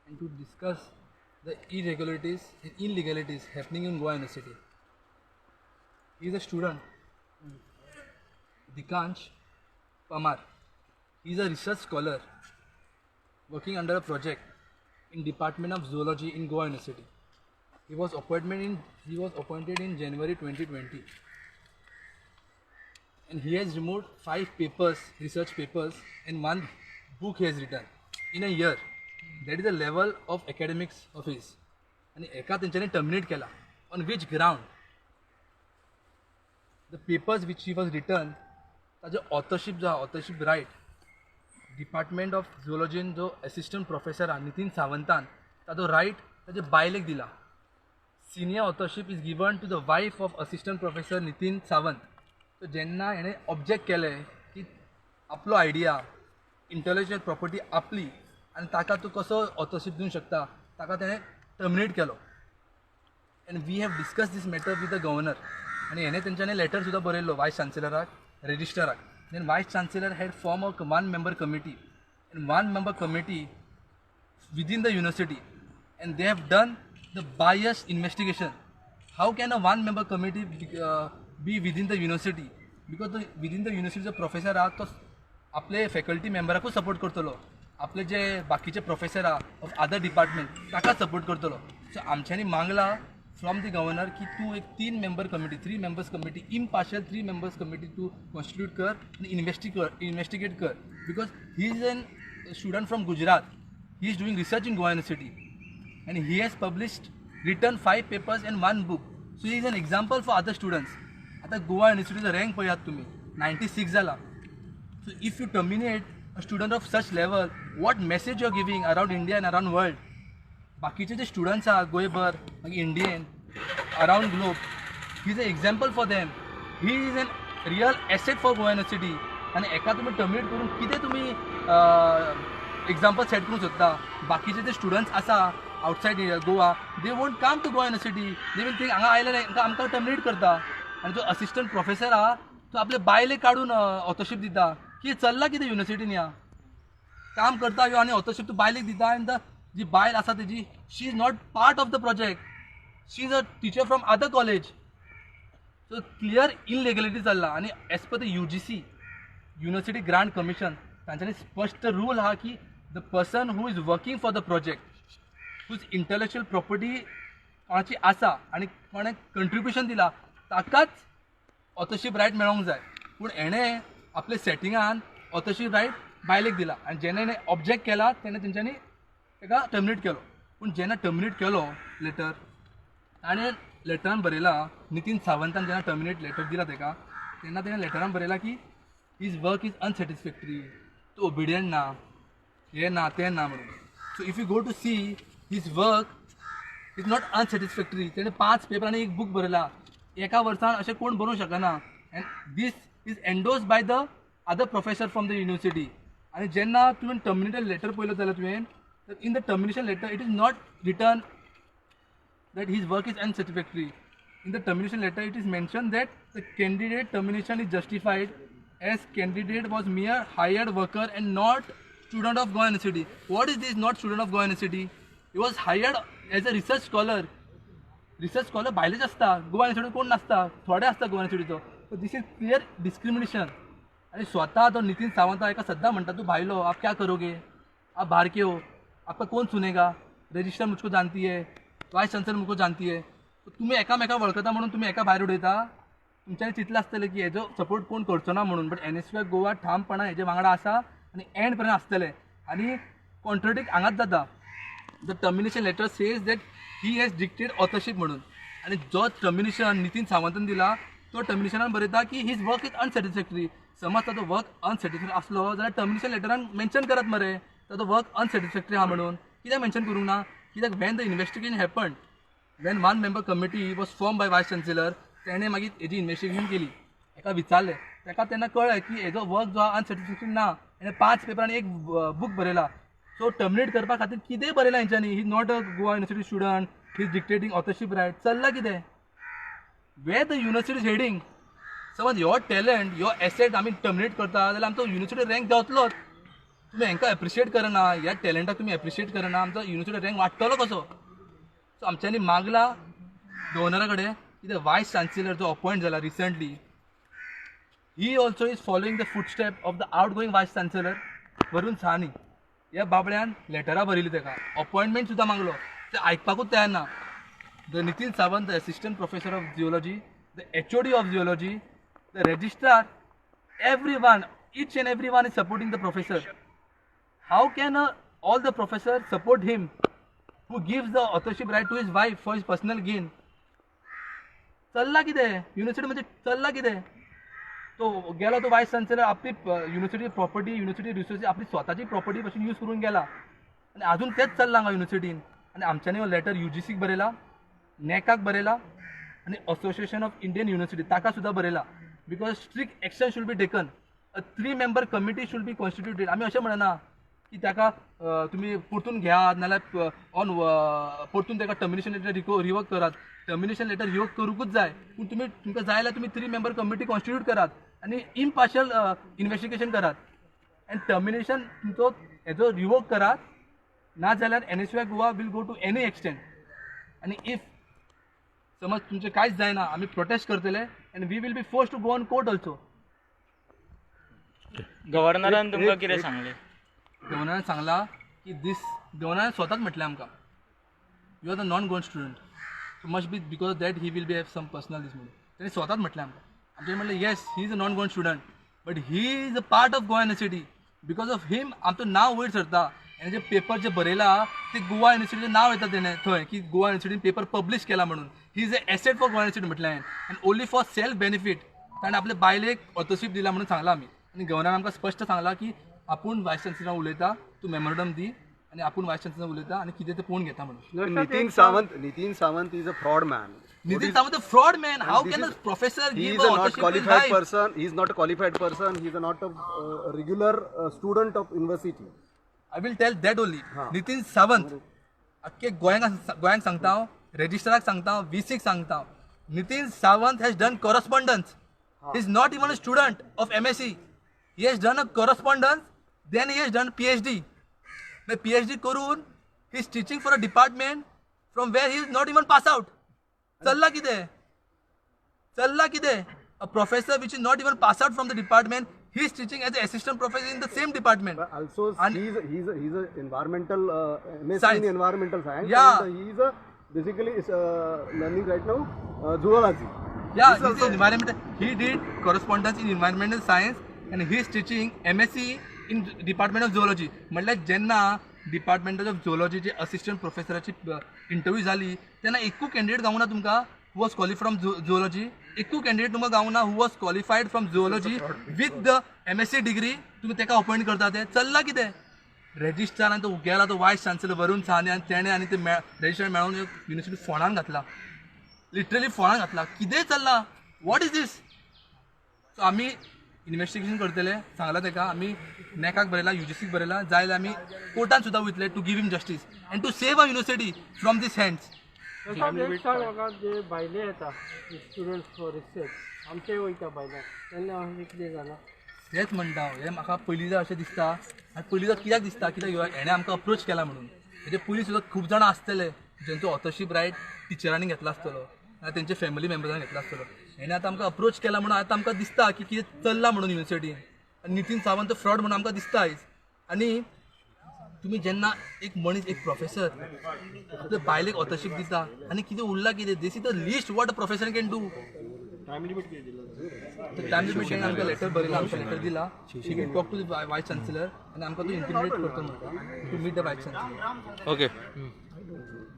and to discuss the irregularities and illegalities happening in Goa University. He is a student, Dikansh Pamar. He is a research scholar working under a project in Department of Zoology in Goa University. He was appointed in January 2020, and he has removed 5 papers, research papers, and 1 book he has written in a year. That is the level of academics of his. आणि एका तेंच्यांनी terminate केला. On which ground? The papers which he was written, ताजो authorship जो आहा, authorship right department of झुओलॉजीन जो assistant professor आहा नितीन सावंतान ताजो रायट ताजे बायलेक दिला. Senior authorship is given to the wife of assistant professor Nitin Sawant. So जेन्ना हेणें ऑब्जेक्ट केलें की आपलो आयडिया, इंटलेक्चुअल प्रॉपर्टी आपली आनी ताका तूं कसो ऑथरशीप दिवंक शकता, ताका तेणें टर्मिनेट केलो. And we have discuss this matter with the governor. आनी हेणें तेंच्यांनी लेटर सुद्दां बरयल्लो voice चान्सलराक, रजिस्टराक. Then vice chancellor had form a one member committee, and one member committee within the university, and they have done the biased investigation. How can a one member committee be within the university? Because the, within the university जो professor आहा तो आपले faculty मेंबराकूच support करतलो, आपले जे बाकीचे professor आहा of other department ताका support करतलो. सो आमच्यांनी मागला फ्रॉम the governor की तूं एक 3 member committee, 3 members committee, impartial 3 members committee तूं कॉन्स्टिट्यूट कर आनी इन्वेस्टिगेट कर. Because he is an student from Gujarat, he is doing research in Goa University, and he has published, written 5 papers and 1 book. So he is an example for other students. आता Goa युनिवर्सिटीचो rank पळयात तुमी, 96 जाला. So if you terminate a student of such level, what message you are giving around India and around world? बाकीचे जे students आहा गोंयभर, मागीर Indian, around globe, he is a example for them. He is an real asset for Goa University. आनी एका तुमी terminate करून कितें तुमी एग्जाम्पल सेट करूंक सोदता? बाकीचे जे स्टुडंट्स आसा outside Goa, they won't come to Goa University. They will think हांगा आयले आमकां टर्मिनेट करता. आनी जो असिस्टंट प्रोफेसर आहा तो आपले बायलेक काडून ऑथरशीप दिता. कितें चल्लां कितें युनिवर्सिटीन? ह्या काम करता ह्यो आनी ऑथरशीप तूं बायलेक दिता. आनी the जी बायल आसा तेजी, she is not part of the project, she is a teacher from other college. So clear illegality चल्ला. आनी as per the UGC, University Grant Commission, तांच्यांनी स्पश्ट रूल आहा की the person who is working for the project, whose intellectual property कोणाची आसा आनी कोणें कंट्रिब्युशन दिला, ताकाच ऑथरशीप रायट मेळोंक जाय. पूण हेणें आपले सेटिंगान ऑथरशीप रायट बायलेक दिला. आनी जेन्ना हेणें ऑब्जेक्ट केला तेन्ना तेंच्यांनी ताका टर्मिनेट केलो. पूण जेन्ना टर्मिनेट केलो लेटर, ताणें लेटरान बरयला, नितीन सावंतान जेन्ना टर्मिनेट लेटर दिला ताका, तेन्ना तेणें लेटरान बरयला की his work is unsatisfactory, तो ओबिडियंट ना, हें ना, तें ना म्हणून. So if you go to see, his work is not unsatisfactory. तेणें 5 पेपर आनी 1 बूक बरयला एका वर्सान, अशें कोण बरोवंक शकना. And this is endorse by the other professor from the university. आनी जेन्ना तुवें टर्मिनेटेड लेटर पळयलो जाल्यार तुवें, in the termination letter it is not written that his work is unsatisfactory. In the termination letter, it is mentioned that the candidate termination is justified as candidate was mere hired worker and not student of Goa University. What is this, not student of Goa University? He was hired as a research scholar. Research scholar भायलेच आसता, Goa university कोण नासता, थोडे आसता Goa युनिवर्सिटीचो. So this is clear discrimination. आनी स्वता तो नितीन सावंत एका सद्दां म्हणटा, तूं भायलो, आप क्या करोगे, आप बाहर के हो, आपका कौन सुनेगा, रजिस्टर मुझको जानती है, वायस चान्सलर मुझको जानती है. तुमी एकामेका वळखता म्हणून तुमी एका भायर उडयता. तुमच्यांनी चिंतलां आसतलें की हेजो सपोर्ट कोण करचो ना म्हणून. बट एनएसयूआय गोवा ठामपणान हेजे वांगडा आसा आनी एंड पर्यंत आसतलें. आनी कॉन्ट्रडिक्ट हांगाच जाता. The termination letter says that he has dictate authorship म्हणून, आनी जो टर्मिनेशन नितीन सावंतान दिला तो टर्मिनेशनान बरयता की his work is unsatisfactory. समज ताजो वर्क अनसॅटिस्फॅक्टरी आसलो जाल्यार टर्मिनेशन लेटरान मेन्शन करात मरे ताजो वर्क अनसॅटिस्फॅक्टरी आहा म्हणून. कित्याक मेन्शन करूंक ना? कित्याक when the investigation happen, when one member committee was form by vice chancellor, तेणें मागीर हेजी इन्वेस्टिगेशन केली, हेका विचारलें, ताका तेन्ना कळ्ळें की हेजो वर्क जो आहा अनसॅटिस्फॅक्टरी ना, हेणें 5 पेपर आनी 1 बूक बरयला. सो टर्मिनेट करपा खातीर कितेंय बरयलां हेंच्यांनी. He not a Goa University student, he is dictating authorship right. चल्लां कितें? Where the university is heading? समज हो टॅलंट, हो एसेट आमी टर्मिनेट करता जाल्यार आमचो युनिवर्सिटी रँक देंवतलोच. तुमी तुमी हांकां एप्रिशिएट करना, ह्या टॅलंटाक तुमी एप्रिशिएट करना, आमचो युनिवर्सिटी रँक वाडटलो कसो? सो आमच्यांनी मागला गव्हर्नरा कडेन कितें वायस चान्सलर जो अपॉयंट जाला recently, he also is following the footstep of the outgoing vice chancellor Varun Sahani. ह्या बाबड्यान लेटरां बरयली, ताका अपॉयंटमेंट सुद्दां मागलो, ते आयकपाकूच तयार ना. The Nitin Sawant, the assistant professor of zoology, the HOD of zoology, the registrar, everyone, each and everyone is supporting the professor. How can all the professor support him who gives the authorship right to his wife for his personal gain? चल्ला कितें university म्हणजे, चल्ला कितें? तो गेलो तो voice chancellor, आपली university property, university resources, आपली स्वताची प्रॉपर्टी पासून यूज करून गेला आनी अजून तेच चल्लां हांगा युनिवर्सिटीन. आनी आमच्यांनी हो लेटर यूजीसीक बरयला, नॅकाक बरयला आनी असोसिएशन ऑफ इंडियन युनिवर्सिटी ताका सुद्दां बरयला, because strict action should be taken, a three member committee should be constituted. आमी अशें म्हणना की ताका तुमी परतून घेयात नाल्यार ऑन परतून ताका टर्मिनेशन लेटर रिवोक करात. टर्मिनेशन लेटर रिवोक करूंकूच जाय, पूण तुमी तुमकां जाय जाल्यार तुमी थ्री मेंबर कमिटी कॉन्स्टिट्यूट करात आनी इम्पार्शियल इन्वेस्टिगेशन करात आनी टर्मिनेशन तुमचो हेजो रिवोक करात. ना जाल्यार NSUI Goa will go to any extent. आनी if समज तुमचें कांयच जायना, आमी प्रोटेस्ट करतले and we will be force to go on court also. गव्हर्नरान तुमकां कितें सांगलें? गव्हर्नरान सांगला की दीस, गव्हर्नरान स्वताच म्हटलें आमकां, you are the non Goan student, so must be because that he will be have some personal दीस म्हणून. तेणी स्वताच म्हटलें आमकां. आमचें म्हणलें, yes, he is a non Goan student, but he is a part of Goa University. Because of him आमचो नांव वयर सरता. आनी जे पेपर जे बरयला ते गोवा युनिवर्सिटीचें नांव येता तेणें थंय की गोवा युनिवर्सिटीन पेपर पब्लीश केला म्हणून. He is a asset for Goa University म्हटलें हांवें. आनी ओन्ली फॉर सेल्फ बेनिफीट ताणें आपले बायलेक ऑथरशीप दिला म्हणून सांगलां आमी. आनी गव्हर्नरान आमकां स्पश्ट सांगलां की आपूण वायस चान्सलराक उलयता, तूं मेमोरंडम दी आनी आपूण वायस चान्सलर उलयता आनी कितें तें पळोवन घेता म्हणून. Nitin Sawant is a fraud man. Nitin Sawant fraud man. How this can a professor He give is a not authorship to qualified wife? person. He is not a qualified person. He is not a regular student of university. I will tell that only. Nitin Sawant, अख्खे गोंयांक गोंयांक सांगता हांव, रेजिस्ट्राराक सांगता हांव, व्हीसीक सांगता हांव, Nitin Sawant has done correspondence, is not even a student of MSc. He has done a correspondence, then he has done PhD. PhD करून he is teaching for a department from where he is not even pass out. चल्ला कितें, चल्ला कितें? A professor which is not even pass out from the department, he is teaching as a assistant professor in the same department. But also, he's a environmental MSc Science. in environmental science. And he is a basically is learning right now zoology. Yeah, he's environmental. He did correspondence in environmental science and he is teaching MSc in Department of Zoology. म्हणल्यार जेन्ना department of झुलॉजीचे assistant प्रोफेसराची interview जाली तेन्ना एकूय candidate गावना तुमकां who was qualified from zoology. एकूय candidate तुमकां गावना who was qualified from zoology with the MSc degree. तुमी ताका अपॉयंट करता, ते चल्ला कितें? रेजिस्ट्रारान तो गेला तो वायस चान्सलर वरुण साहनी आनी तेणें आनी ते रेजिस्ट्रार मेळोन युनिवर्सिटी फोंडान घातला, लिटरली फोंडान घातला. कितें चल्लां? What is this? सो आमी इन्वेस्टिगेशन करतले सांगलां ताका. आमी नॅकाक बरयला, युजीसीक बरयला, जाय जाल्यार आमी कोर्टान सुद्दां वयतले to give him justice and to save our university from this hands. तसोच एक सांग म्हाका, जे भायले येता स्टुडंट्स फॉर रिसर्च, आमचे वयता भायल्यान तेन्ना अशें कितें जालां? तेंच म्हणटा हांव. हें म्हाका पयलीं अशें दिसता आनी पयलीं कित्याक दिसता, कित्याक हेणें आमकां अप्रोच केला म्हणून. हेजे पयलीं सुद्दां खूब जाणां आसतले जेंचो ऑथरशीप रायट टिचरांनी घेतला आसतलो ना तेंचे फॅमिली मेंबर्सांनी घेतला आसतलो. हेणें आतां आमकां अप्रोच केला म्हणून आतां आमकां दिसता की कितें चल्लां म्हणून युनिवर्सिटीन. आनी नितीन सावंत फ्रॉड म्हणून आमकां दिसता आयज. आनी तुमी जेन्ना एक मनीस, एक प्रोफेसर आपल्या बायलेक ऑथरशीप दिता आनी कितें उरलां कितें? This is the least what a professor can do. Time limit आमकां लेटर बरयला, आमकां लेटर दिला. He will talk to the vice chancellor आनी आमकां तो इंटिमेट करता म्हणटा to meet the vice chancellor. Okay.